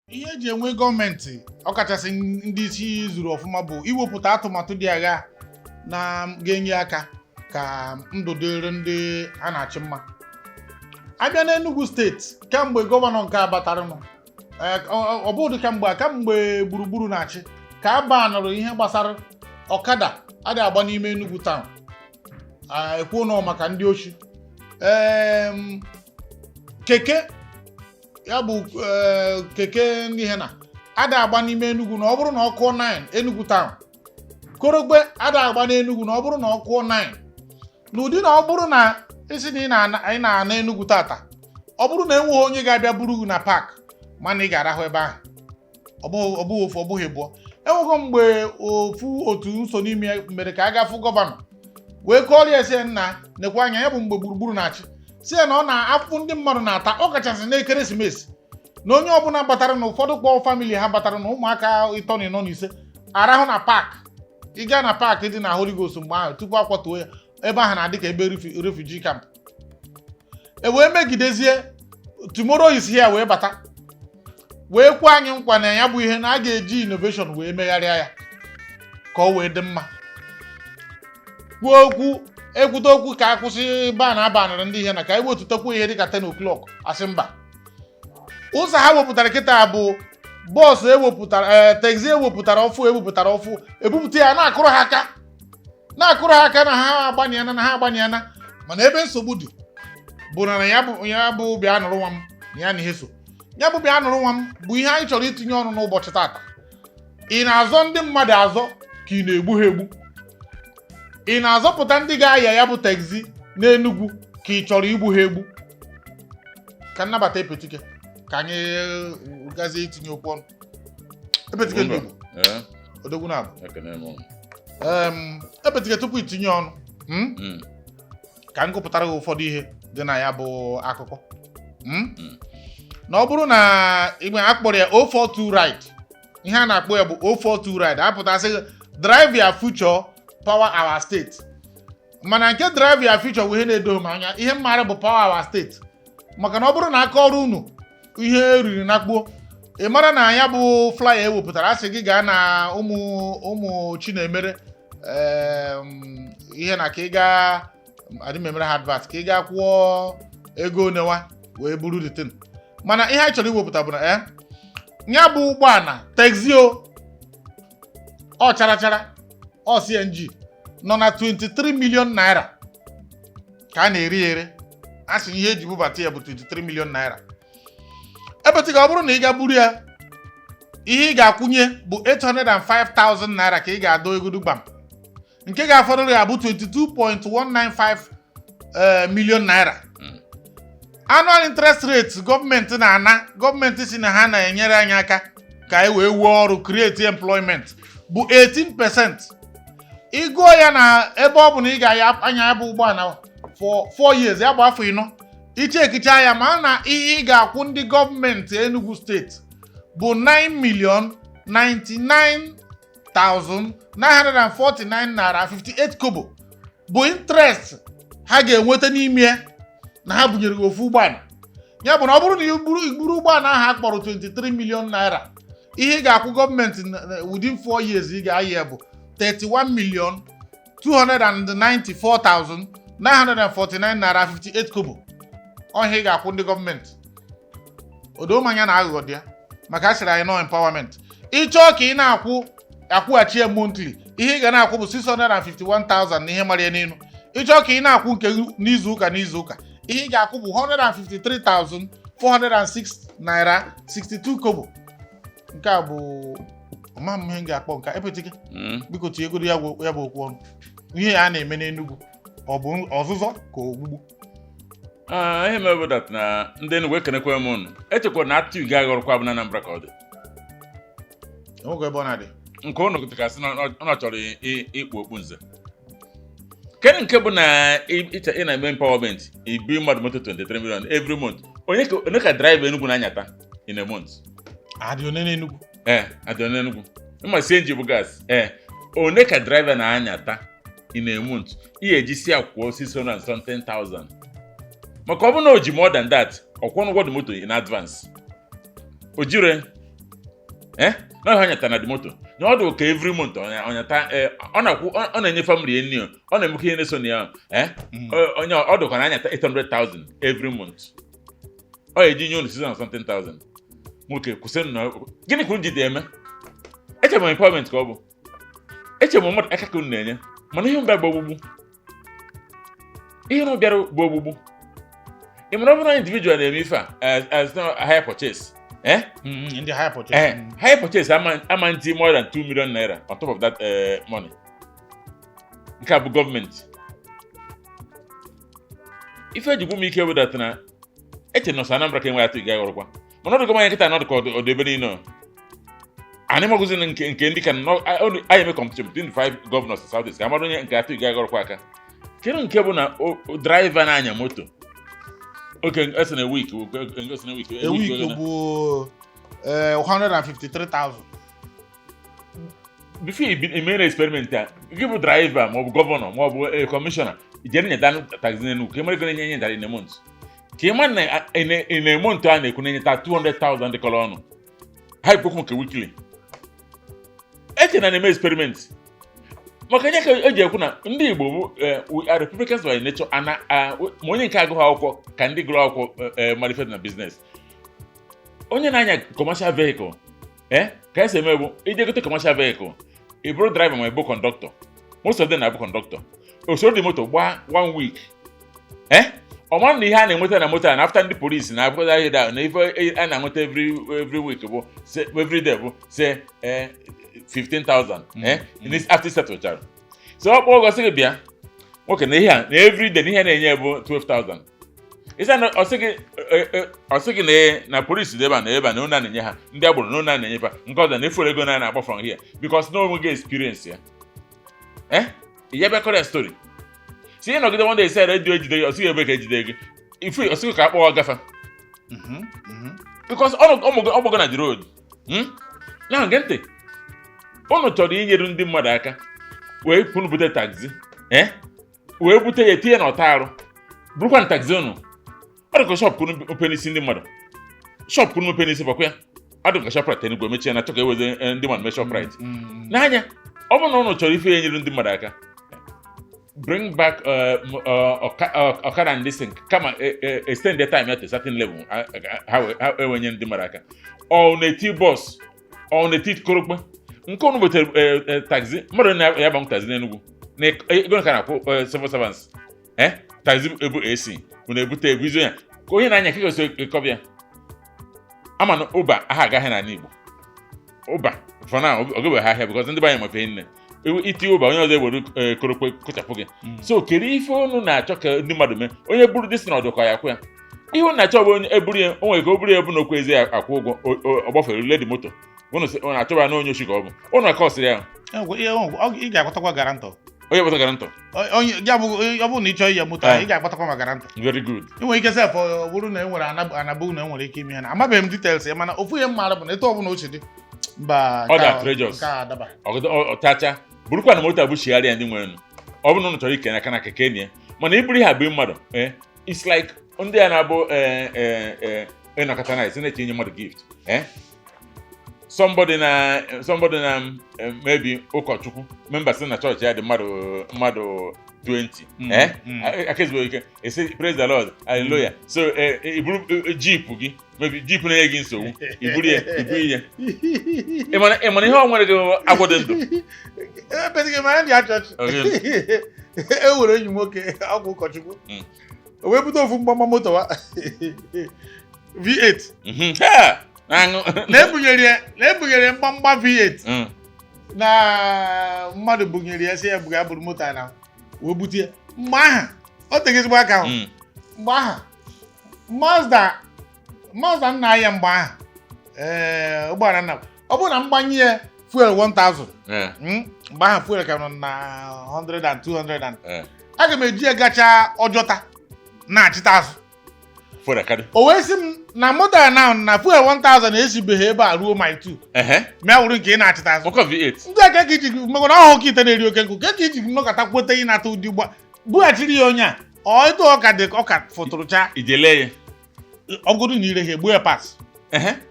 Ihe eji enwe gọọmenti, ọkachasị ndị isi zuru ọfụma, bụ iwepụta atụmatụ dị agha na ga-enye aka ka ndụ dịrị ndị a na-achị mma. Abịa n'Enugu Steeti, kemgbe gọvanọ nke a bataranụ, ọ bụghị kemgbe a, kamgbe Gburugburu na-achị, ka a banụrụ ihe gbasara ọkada adịghị agba n'ime Enugu town. Ekwuo nọ maka ndị oshi. Keke ya bụ keke ndị ihe na ada agba n'ime Enugu na ọ bụrụ na ọ kụọ 9 Enugu town. Korogbe ada agba n'Enugu na ọ bụrụ na ọ kụọ 9. N'ụdị na ọ bụrụ na isi na ị na-ana Enugu tata, ọ bụrụ na enweghị onye ga-abịa buru gị na park, mana ị ga-arahụ ebe ahụ. Ọ bụghị ofu, ọ bụghị abụọ. Enwego mgbe ofu otu nso n'ime ya mere ka a gafụ gọvanọ wee kọọrọ ya, sị ya, nna, nekwa anya. Ya bụ mgbe Gburugburu na-achị, si ya na ọ na-afụ ndị mmadụ na-ata, ọ kachasị n'ekeresimesi, na onye ọbụla batara, na ụfọdụ kpọọ family ha batara, na ụmụaka ịtọ na ịnọ na ise arahụ na park. Ị gaa na park dị na Holy Ghost mgbe ahụ tupu akwatuo ya, ebe ahụ na-adị ka ebe refugee camp. E wee megidezie Tomorrow Is Here wee bata wee kwuo anyị nkwa na ya bụ ihe na a ga-eji innovation wee megharịa ya ka ọ wee dị mma. Kwuo okwu, ekwute okwu ka akwụsị ban abanịrị ndị ihe na ka ewetutekwu ihe dịka 10 o'clock, asị mba. Ụzọ ha wepụtara kịta bụ bọọsụ ewepụtara, ee, taxi ewepụtara ọfụ, ewepụtara ọfụ, ebupụta ya, na-akụrụ ha aka, na-akụrụ ha aka na ha agbanyana, na ha agbanyana. Mana ebe nsogbu dị bụ na ya bụ bịa nụrụ nwa m na ya na ihe so ya bụ bịa nụrụ nwa m bụ ihe anyị chọrọ itinye ọnụ n'ụbọchị tata. Ị na-azọ ndị mmadụ azọ ka ị na-egbu ha egbu? Ị na-azọpụta ndị ga-aya ya bụ taxi n'Enugu ka ị chọrọ igbu ha egbu? Ka nnabata Epetike, ka anyị gazie itinye okwu ọnụ. Epetike, ndị Igbo. Ee, odogwu na-abụ. Ekene m. Epetike, tupu itinye ọnụ, ka m gụpụtara gị ụfọdụ ihe dị na ya bụ akụkọ. Na ọ bụrụ na igbe akpọrọ ya 042 Ride, ihe a na-akpọ ya bụ 042 Ride, apụtasị gị "Drive your future, power our state". Mana nke "drive your future" bụ ihe na-edoghị m anya. Ihe m maara bụ "power our state", maka na ọ bụrụ na aka ọrụ unu ihe eriri na kpuo, ị mara na ya bụ flyer ewepụtara, asị gị gaa na ụmụ ụmụ Chinemere, ihe na ka ị gaa adị m emere ha advert, ka ị gaa kwụọ ego onewa wee buru the thing. Mana ihe anyị chọrọ iwepụta bụ na ya bụ ụgbọala taxi o ọ chara chara, ọ CNG, nọ na 23 million naira ka a na-eri ya ere. A sị ihe eji bubata ya bụ 23 million naira. Ebetụ ka ọ bụrụ na ị ga buru ya, ihe ị ga-akwụnye bụ 805,000 naira ka ị ga-adọ egodu gbam. Nke ga-afọdụrụ ya bụ 22.195 million naira. Annual interest rate gọọmenti na-ana, gọọmenti si na ha na-enyere anyị aka ka anyị wee wuo ọrụ, create employment, bụ 18%. Ịgụọ ya na ebe ọ bụ na ị ga-anya anya ya bụ ụgbọala for 4 years, ya bụ afọ 4, ichekicha ya, ma na ihe ị ga-akwụ ndị gọọmenti Enugu Steeti bụ 9 million 99,949 naira 58 kobo, bụ interest ha ga-enweta n'ime ya na ha bunyere gị ofu ụgbọala. Ya bụ na ọ bụrụ na iburu ụgbọala ahụ a kpọrọ 23 million naira, ihe ị ga-akwụ gọọmenti within 4 years ị ga-ayị ya bụ 31 million 294,949 naira 58 kobo. Ọ ihe ị ga-akwụ ndị gọọmenti. Odomanya na aghụghọ dị ya, maka a sịrị anyị nọ empowerment. Ị chọọ ka ị na-akwụ akwụghachi ya monthly, ihe ị ga na-akwụ bụ 651,000 na ihe mara ya n'elu. Ị chọọ ka ị na-akwụ nke n'izu ụka n'izu ụka, ihe ị ga-akwụ bụ 153,406 naira 62 kobo. Nke a bụ ọma m ihe m ga-akpọ nke a. Epetike, biko tinyegoro ya bụ okwu ọnụ. Ihe a na-eme n'Enugu, ọ bụ ọzụzọ ka ogbugbu? Ah, ihe mere bụ that na ndị Enugu, ekenekwa m unu. Echekwa na atụ ga aghọrọkwa bụ na Anambra ka ọ dị. Enwekwa ebe ọ na-adị. Nke ụnụ kasị na ọ chọrọ ikpu okpu nze. Kedu nke bụ na ị na-eme empowerment, ibi mmadụ moto 23 million every month? Onye ka driver Enugu na-anyata in a month? Adị one n'Enugu? Ee, adị one n'Enugu. Mma CNG bụ gas. Ee, one ka driver na-anyata in a month ị ga-eji si akwụọ 600 and something thousand? Maka ọ bụ na o ji more than that, ọ kwụọ ụgwọ the moto in advance, o jire. Na ọ nyata na the moto na ọ dị ka every month ọ nyata, ọ na-akwụ, ọ na-enye family ya nri, ọ na-emekwa ihe na-eso na ya, onye ọ dịkwa na anyata 800,000 every month, ọ ga-eji nye unu 600 something thousand. Nwoke, kwụsị na gịnị ka unu ji dị eme? Eche m empowerment ka ọ bụ, eche m mmadụ aka ka unu na-enye, mana ihe mbịa bụ ogbugbu, ihe unu bịara bụ ogbugbu. Ị mara, ọ bụrụ na individual na-eme ife a as no hire purchase, Ndị hire purchase. Hire purchase ama ntị more than 2 million naira on top of that money. Nke a bụ gọọmenti. Ife ejigbu m ike wedata na eche nọsọ Anambra ka enwe atụ ga ghọrọkwa, mana ọ dịgo manya nkịta nọdụ ka ọdụ ebe niile. O anyị magụzi nke ndị ka nọ anyị eme competition between the five governors in South East ka amara onye nke atụ ga ghọrọkwa aka. Kedu nke bụ na driver na-anya moto oke ese na week, ese na week? A week bụ 153,000. Before i mere experiment a, gị bụ driver maọbụ governor maọbụ commissioner, ijere nyeta taxi n'Enugu ka ị mara ego na-enye nyetara in a month, ka ị mara na in a month a na-ekwu na-enyeta 200,000 dịkọrọ ọnụ ha ekwekwu nke weekly. Eche na na-eme experiment maka onye ka eji ekwu na ndị Igbo bụ, we are republicans by nature. Ana ma onye nke agụghị akwụkwọ ka ndị gụrụ akwụkwọ manifest na business. Onye na-anya commercial vehicle, ka esi eme bụ ije gote commercial vehicle, ị bụrụ driver ma ị bụ conductor. Most of them na-abụ conductor. Usoro dị moto gbaa one week, ọ mara na ihe a na-enweta na moto a na after ndị polisi na abụkọta ihe da na ife a na-enweta every week bụ every day bụ say 15,000 in after settlechara. So ọ kpọọ gị, sị gị bịa nwoke, na ihe a na every day na ihe na-enye bụ 12,000. Ịsa na ọ sị gị, ọ sị gị na polisi dị ebe a na ebe a na ụna na-enye ha, ndị agboro na ụna na-enye fa nke ọzọ na efere ego na na-agba from here because na onweghị experience ya. Ya bịa kọrọ ya story si ị nọgide one day sị redio ejide gị, ọ sịghị ebe ka ejide gị ifu, ọ sịghị ka a kpọọ gafa because ọ gbago na the road. Na gee ntị, unu chọrọ inyere ndị mmadụ aka wee pụnụ bute taxi, wee bute ya tinye n'ọta arụ, bụrụkwa na taxi unu ọ dị ka shop kunu mepe n'isi ndị mmadụ, shop kunu mepe n'isi bakwa ya. Ọ dị ka Shoprite Enugu emechie na chọ ka eweze ndị mmadụ mee Shoprite n'anya. Ọ bụrụ na unu chọrọ ife ya enyere ndị mmadụ aka, bring back ọkada and this thing, kama extend the time at a certain level ha enwenye ndị mmadụ aka. Ọ na-eti bus, ọ na-eti korokpe nke unu butere taxi mmadụ na-ya bank taxi n'Enugu na ego ka na-akwụ civil servants, taxi ebu AC unu ebute ebu izo ya ka onye na-anya ka gosi ekọbịa ama na Uber aha agaghị n'ala Igbo. Uber for now ọ gabeghị ahịa because ndị be anyị mafe nne iti Uber, onye ọzọ ewere korokpe kụchapụ gị. So kedu ife unu na-achọ ka ndị mmadụ mee? Onye buru dị si na ọdụkọ ya kwụ ya, ihe unu na-achọ bụ onye eburu ya, o nwere ka o buru ya bụ na okwu ezi ya akwụ ụgwọ, ọ gbafere ledi moto unu achọba na onye oshi ka ọ bụ unu akọsịrị ya. Ị ga-akpatakwa guarantor. Onye kpata guarantor? Onye ya bụ ọ bụrụ na ị chọọ ihe moto ahụ, ị ga-akpatakwa ma guarantor. Very good. Ị nwere ike sef, ọ bụrụ na e nwere anabu na e nwere ike ime ihe na amabeghị m details ya, mana ofu ihe m maara bụ na etu ọbụla o si dị mba. Ọ dị outrageous. Nke a adaba. Ọchacha burukwa na moto a bụ chigharịa ndị nwere ọ bụrụ na unu chọrọ ike aka na keke nie, mana iburu ihe abụ mmadụ, it's like ndị a na-abụ ịnọkọta na esi na-eche inye mmadụ gift, somebody na maybe ụkọchukwu member si na chọọchị ya dị mmadụ 20, aka ezigbo ike esi "Praise the Lord, hallelujah." So iburu jeep gị, maybe jeep na-enye gị nsogbu, iburu ya ibu ihe. Ị mana ihe ọ nwere gị agwọ dị ndụ. Ebezighi m anya ndị chọọchị. E nwere enyi nwoke ọgwụ ụkọchukwu, o wee bute ofu mgbamgba moto wa V8. Ha! Na-aṅụ. Na-ebunyere ya mgbamgba V8 na mmadụ bunyere ya, sị ya buga buru moto a na wee bute ya. Mgbe aha ọ teghị ezigbo aka ahụ. Mgbe aha Mazda nna ya, mgbe aha ee ụgbọala nna, ọ bụrụ na mgbanye ya fuel 1000, mgbe ahụ fuel ka nọ na 100 and 200 and aga m eji ya gachaa ọjọta na-achịta azụ. Fuel akarị. O wee sị m na moto a na fuel 1000 esibeghị ebe a ruo mile 2 ma ya wụrụ nke ị na-achịta azụ. Nwoke V8. Ndị a ka iji mekwana ọhụ ka ite na-eri oke nkụ ka iji nnọkọta kweta ịnata ụdị ụgbọ bughachiri ya onye a ọ etu ọka dị ọka fụtụrụcha. Ije lee ya. Ọgụdụ na ire ha egbuo ya pas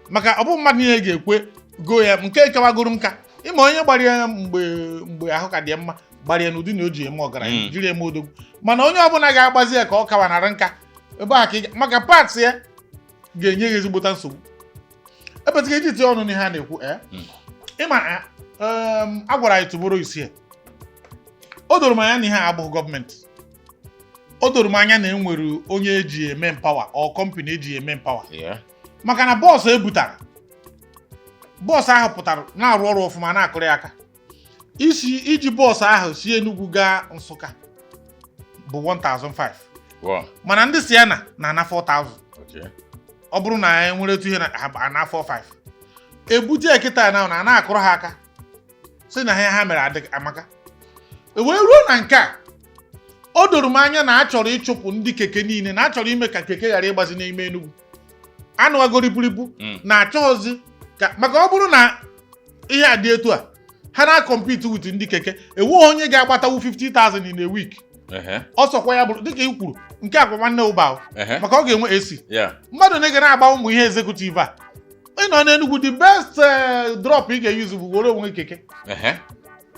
maka ọ bụ mmadụ niile ga-ekwe. Go ya nke kawagoro nka. Ịma onye gbara ya mgbe ahụ ka dị ya mma, gbara ya n'ụdị na o ji eme ọgaranya, jiri eme odogwu. Mana onye ọbụla ga-agbazi ya ka ọ kawanara nka ebe a ka maka parts ya ga-enye ya ezigbota nsogbu. Ebetịga iji tinye ọnụ n'ihe a na-ekwu, ịma, a gwara anyị tomorrow is here. O doro m anya na ihe a abụghị gọọmenti. O doro m anya na e nwere onye eji eme empower ọ company eji eme empower, maka na bus ebutara, bus ahụ pụtara na-arụ ọrụ ọfụma, na-akụrụ ya aka. Isi iji bus ahụ si Enugu gaa Nsụka bụ 1005, mana ndị Sienna na-ana 4000. Ọ bụrụ na e nwere etu ihe na ha ana 45 ebute ya kịta na na-akụrụ ha aka, si na ha mere adị amaka. E wee ruo na nke a, o doro m anya na a chọrọ ịchụpụ ndị keke niile, na a chọrọ ime ka keke ghara ịgbazi n'ime Enugu. Anụwago ripuripu na-achọghọzi ka, maka ọ bụrụ na ihe a dị etu a, ha na-compete with ndị keke, enweghị onye ga-agbatawu 50,000 in a week. Ọ sọkwa ya bụrụ dịka ị kwuru nke akwa nwanne ụba ahụ, maka ọ ga-enwe AC. Mmadụ na ga na-agba ụmụ ihe executive a ịnọ n'Enugu, the best drop ị ga-eyuzu bụ were onwe keke.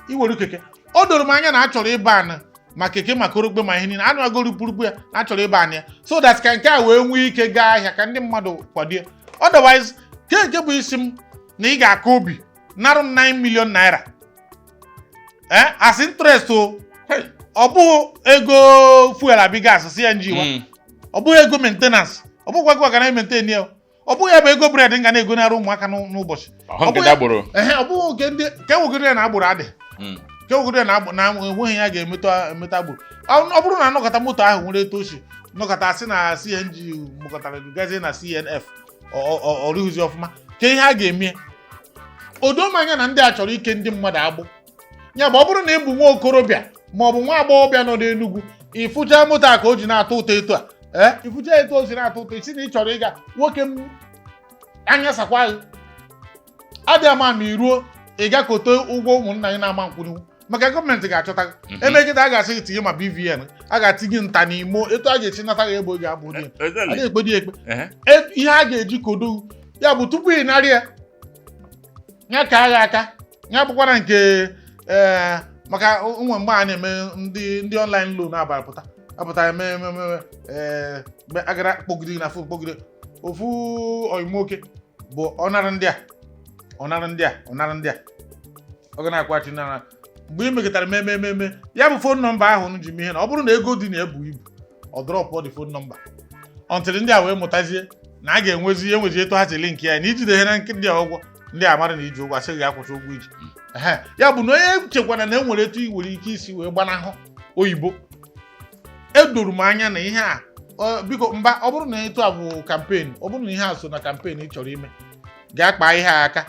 Iwere keke, o doro m anya na a chọrọ ịba anị ma keke, ma korokpe, ma ihe niile anụ agoro purukpu ya, na a chọrọ ịba anị ya so that ka nke a wee nwee ike gaa ahịa, ka ndị mmadụ kwadie. Otherwise, ke nke bụ isi m na ị ga-aka obi narụ m 9 million naira as interest o. Hey. Ọ bụghị ego fuel abi gas CNG wa, ọ bụghị ego maintenance, ọ bụghịkwa ego ga na maintain ya, ọ bụghị ya bụ ego bread m ga na-egonara ụmụaka n'ụbọchị. Ọhụ nke Ọ bụghị- dagboro. Ehe, ọ bụghị nke ndị nke nwegoro ya na agboro adị, nke nwegoro ya na na enweghị ya ga-emetụ emeta agboro. Ọ bụrụ na anọkọta moto ahụ nwere etu o si nọkọta, asị na CNG mụkọtara gazie na CNF, ọ rụghịzi ọfụma, ka ihe a ga-eme. O doo m anya na ndị a chọrọ ike ndị mmadụ agbụ ya bụ, ọ bụrụ na ị bụ nwa okorobịa ma ọ bụ nwa agbọghọbịa nọ n'Enugwu, ịfụcha moto a ka o ji na-atọ ụtọ etu a, ee, ịfụcha etu o si na-atọ ụtọ, isi na ị chọrọ ịga, nwoke m, anya sakwa gị adị ama ma iruo ị gakote ụgwọ ụmụnna gị na-ama nkwụnwu, maka gọọmenti ga-achọta gị. Emegide, a ga-asị gị tinye ma BVN, a ga-atinye nta n'imo etu a ga-esi nata gị ebe ọ ga-abụ dị a na-ekpe dị ekpe. Ihe a ga-eji kodo ya bụ tupu ị narị ya, ya ka agha aka ya bụkwara nke ee, maka nwe mgbe a na-eme ndị online loan abalị pụta apụta eme eme eme, ee, mgbe agara kpọgide na phone, kpọgide ofu ọyị nwoke bụ ọnara ndị a, ọnara ndị a, ọnara ndị a, ọ ga na-akwaghachi nara. Mgbe ị mekọtara eme eme eme ya bụ phone number ahụ unu ji mee ihe, na ọ bụrụ na ego dị na-ebu ibu, ọ drop the phone number until ndị a wee mụtazie na a ga-enwezi enwezi etu ha si link ya na ijide ihe na nke ndị a ụgwọ. Ndị a mara na iji ụgwọ, asị gị akwụcha ụgwọ iji. Ehe, ya bụ na onye chekwana na enwere etu ị nwere ike isi wee gbanahụ oyibo. Edoro m anya na ihe a biko mba, ọ bụrụ na etu a bụ campaign, ọ bụrụ na ihe a so na campaign ị chọrọ ime, gaa kpaa ihe a aka.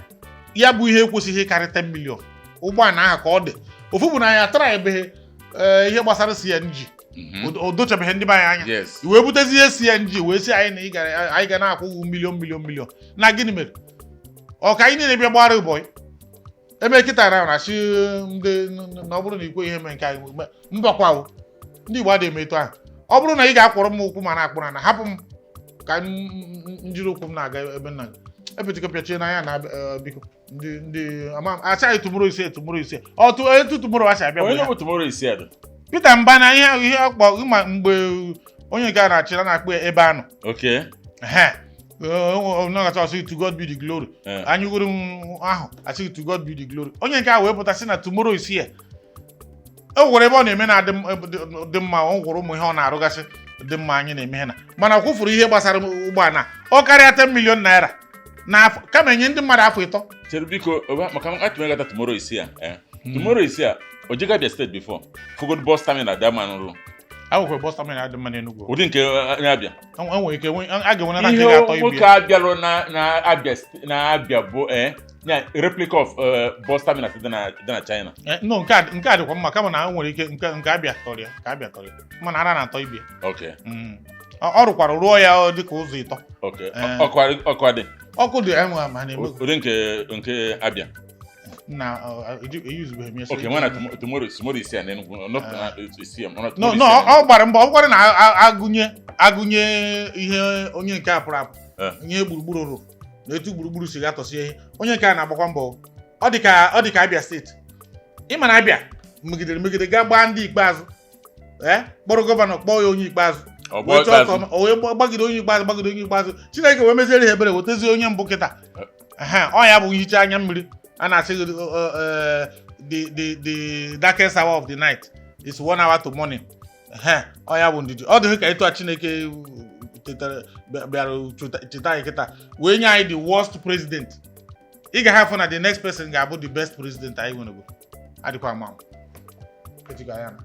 Ya bụ ihe ekwesịghị ịkarị 10 million ụgbọala ahụ ka ọ dị. Ofu bụ na anyị atara ebe ihe gbasara CNG, o dochabeghị ndị be anyị anya. I wee butezi ihe CNG wee sị anyị na anyị ga na-akwụ ụgwọ million million million na gịnị mere? Ọ ka anyị niile bịa gbara ụbọyị ebe kịta na na-achị ndị na ọ bụrụ na ikwe ihe mee nke anyị mbakwa o. Ndị Igbo adịghị eme etu ahụ. Ọ bụrụ na ị ga-akwọrọ m ụkwụ ma na-akpụrụ na hapụ m ka m njiri ụkwụ m na-aga ebe nna gị epetika pịachie n'anya na biko ndị ama asị anyị tomorrow ise, tomorrow ise, ọtụ etu tomorrow asị abịa bụ Onye ya. bụ tomorrow isi adụ? Peter Mba na ihe ọkpọ ma mgbe onye nke a na-achị na na-akpọ ya ebe a nọ. Ehe, nọgata ọsị, "To God be the glory." Anyị gwuru m ahụ asị, "To God be the glory." Onye nke a wee pụta sị na tomorrow is here. O nwere ebe ọ na-eme na-adị dị mma, ọ gwụrụ ụmụ ihe ọ na-arụgasị dị mma, anyị na-eme ihe na mana ọ kwụfuru ihe gbasara ụgbọala ọ karịa 10 million naira n'afọ, kama enye ndị mmadụ afọ 3. Chere biko, ọba, maka atụm ịgata tomorrow isi a, tomorrow isi a, o jego Abia State before fugod bus terminal da man rụ? Akwụkwọ bus terminal dị mma n'Enugu. Ụdị nke onye Abia. Enwere ike a ga-enwenata nke Ihe ga-atọ ibe nwoke ya. Abịalụ na Abia na Abia bụ ya replica of bus terminal dị na China. No, nke a dịkwa mma, kama na nwere ike nke Abia tọrọ ya, ka Abia tọrọ ya mana ara na-atọ ibe ya. Ọ rụkwara rụọ ya ọ dịka ụzọ 3. Ọkụ adị? Ọkụ dị, enwe ma na-eme. Ụdị nke Abia? Na eyuzubeghị m ya. Okay, nwa na tomorrow isi a n'Enugu, not na isi a, No. tomorrow No. isi a. Ọ gbara mbọ, ọ bụkwara na agụnye ihe onye nke a pụrụ apụ, ihe gburugburu rụrụ. Na etu gburugburu si gatọsi ihe, onye nke a na-agbakwa mbọ. Ọ dị ka Abia Steeti. Ịma na Abia megidere megide gaa gbaa ndị ikpeazụ, ee, kpọrọ gọvanọ, kpọọ ya onye ikpeazụ. Ọ wee bụ chọọ ka ikpeazụ. o wee gbagide onye ikpeazụ, gbagide onye ikpeazụ. Chineke wee meziere ha ebere, wetazie onye mbụ kịta. Ehe, ọ ya bụ nhicha anya mmiri a na-asị gị, the darkest hour of the night is one hour to morning. Ehe, ọ ya bụ ndidi. Ọ dịghị ka etu a Chineke tetara bịara cheta anyị kịta wee nye anyị the worst president. Ị ga-ahafụ na the next person ga-abụ the best president anyị nwere. Bụ adịkwa ama ama. Ejiga ya na.